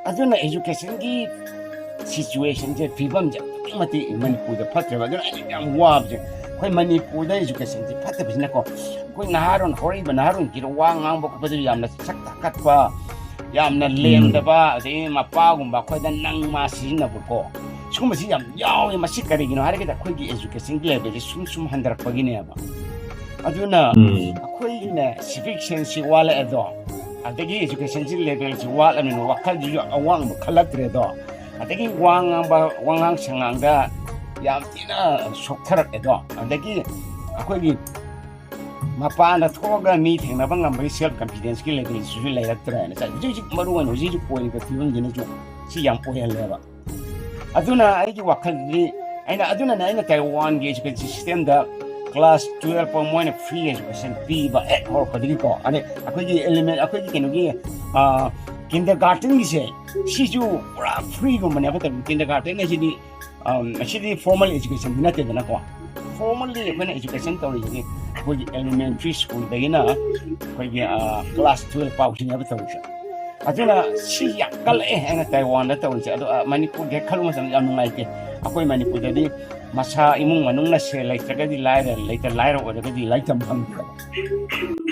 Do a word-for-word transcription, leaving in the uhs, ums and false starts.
ꯑꯗꯨꯅ educationꯒꯤ situationꯁꯦ, ꯐꯤꯕꯝꯁꯦ ꯑꯗꯨꯛꯀꯤ ꯃꯇꯤꯛ ꯃꯅꯤꯄꯨꯔꯗ ꯐꯠꯇ꯭ꯔꯦꯕ꯫ ꯑꯗꯨꯅ ꯑꯩꯅ ꯌꯥꯝ ꯋꯥꯕꯁꯦ, ꯑꯩꯈꯣꯏ ꯃꯅꯤꯄꯨꯔꯗ educationꯁꯦ ꯐꯠꯇꯕꯁꯤꯅꯀꯣ, ꯑꯩꯈꯣꯏ ꯅꯍꯥꯔꯣꯟ, ꯍꯧꯔꯛꯏꯕ ꯅꯍꯥꯔꯣꯟꯁꯤꯗ ꯋꯥ ꯉꯥꯡꯕ ꯈꯣꯠꯄꯗꯁꯨ ꯌꯥꯝꯅ ꯁꯛ ꯇꯥꯈꯠꯄ, ꯌꯥꯝꯅ ꯂꯦꯝꯗꯕ, ꯑꯗꯒꯤ ꯃꯄꯥꯒꯨꯝꯕ ꯑꯩꯈꯣꯏꯗ ꯅꯪ ꯃꯥ ꯁꯤꯖꯤꯟꯅꯕꯀꯣ, ꯁꯤꯒꯨꯝꯕꯁꯤ ꯌꯥꯝ ꯌꯥꯎꯋꯦ꯫ ꯃꯁꯤ ꯀꯔꯤꯒꯤꯅꯣ ꯍꯥꯏꯔꯒꯗꯤ ꯑꯩꯈꯣꯏꯒꯤ educationꯒꯤ levelꯁꯦ ꯁꯨꯝ ꯁꯨꯝ ꯍꯟꯊꯔꯛꯄꯒꯤꯅꯦꯕ꯫ ꯑꯗꯨꯅ ꯑꯩꯈꯣꯏꯒꯤꯅꯦ civic senseꯁꯤ ꯋꯥꯠꯂꯛꯑꯦꯗꯣ, ꯑꯗꯒꯤ educationꯁꯤ levelꯁꯤ ꯋꯥꯠꯂꯕꯅꯤꯅ ꯋꯥꯈꯜꯁꯤꯁꯨ ꯑꯋꯥꯡꯕ ꯈꯜꯂꯛꯇ꯭ꯔꯦꯗꯣ, ꯑꯗꯒꯤ ꯋꯥ ꯉꯥꯡꯕ, ꯋꯥꯉꯥꯡ ꯁꯉꯥꯡꯗ ꯌꯥꯝ ꯊꯤꯅ ꯁꯣꯛꯊꯔꯛꯑꯦꯗꯣ, ꯑꯗꯒꯤ ꯑꯩꯈꯣꯏꯒꯤ ꯃꯄꯥꯟꯗ ꯊꯣꯛꯑꯒ ꯃꯤ ꯊꯦꯡꯅꯕ ꯉꯝꯕꯒꯤ self confidenceꯀꯤ levelꯁꯤꯁꯨ ꯂꯩꯔꯛꯇ꯭ꯔꯦꯅ꯫ ꯍꯧꯖꯤꯛ ꯍꯧꯖꯤꯛ ꯃꯔꯨ ꯑꯣꯏꯅ ꯍꯧꯖꯤꯛ ꯍꯧꯖꯤꯛ ꯑꯣꯏꯔꯤꯕ ꯐꯤꯕꯝꯁꯤꯅꯁꯨ ꯁꯤ ꯌꯥꯝ ꯑꯣꯏꯍꯜꯂꯦꯕ꯫ ꯑꯗꯨꯅ ꯑꯩꯒꯤ ꯋꯥꯈꯜꯗꯤ, ꯑꯩꯅ, ꯑꯗꯨꯅꯅꯦ ꯑꯩꯅ ꯇꯥꯏꯋꯥꯟꯒꯤ education systemꯗ class twelve ꯐꯥꯎ ꯃꯣꯏꯅ free education ꯄꯤꯕ ꯍꯦꯛ ꯍꯧꯔꯛꯄꯗꯒꯤꯀꯣ, ꯑꯗꯩ ꯑꯩꯈꯣꯏꯒꯤ element, ꯑꯩꯈꯣꯏꯒꯤ ꯀꯩꯅꯣꯒꯤ, ꯑ, kindergartenꯒꯤꯁꯦ, ꯁꯤꯁꯨ ꯄꯨꯔꯥ freeꯒꯨꯝꯕꯅꯦꯕ꯫ ꯃꯇꯝ kindergarten ꯍꯥꯏꯁꯤꯗꯤ, ꯑꯝ, ꯑꯁꯤꯗꯤ formal educationꯗꯤ ꯅꯠꯇꯦꯗꯅꯀꯣ꯫ Formally ꯑꯩꯈꯣꯏꯅ education ꯇꯧꯔꯤꯁꯤꯗꯤ ꯑꯩꯈꯣꯏꯒꯤ elementary schoolꯗꯒꯤꯅ ꯑꯩꯈꯣꯏꯒꯤ, ꯑ, class twelve ꯐꯥꯎꯁꯤꯅꯦꯕ ꯇꯧꯔꯤꯁꯦ꯫ ꯑꯗꯨꯅ ꯁꯤ ꯌꯥꯝ ꯀꯜꯂꯛꯑꯦ ꯍꯥꯏꯅ ꯇꯥꯏꯋꯥꯟꯗ ꯇꯧꯔꯤꯁꯦ꯫ ꯑꯗꯣ, ꯑ, ꯃꯅꯤꯄꯨꯔꯒꯤ ꯍꯦꯛ ꯈꯜꯂꯨ ꯃꯇꯝꯗ ꯌꯥꯝ ꯅꯨꯡꯉꯥꯏꯇꯦ꯫ ꯑꯩꯈꯣꯏ ꯃꯅꯤꯄꯨꯔꯗꯗꯤ ꯃꯁꯥ ꯏꯃꯨꯡ ꯃꯅꯨꯡꯅ ꯁꯦꯜ ꯂꯩꯇ꯭ꯔꯒꯗꯤ ꯂꯥꯏꯔ, ꯂꯩꯇ ꯂꯥꯏꯔ ꯑꯣꯏꯔꯒꯗꯤ ꯂꯥꯏꯔꯤꯛ ꯇꯝꯕ ꯐꯪꯗꯦ꯫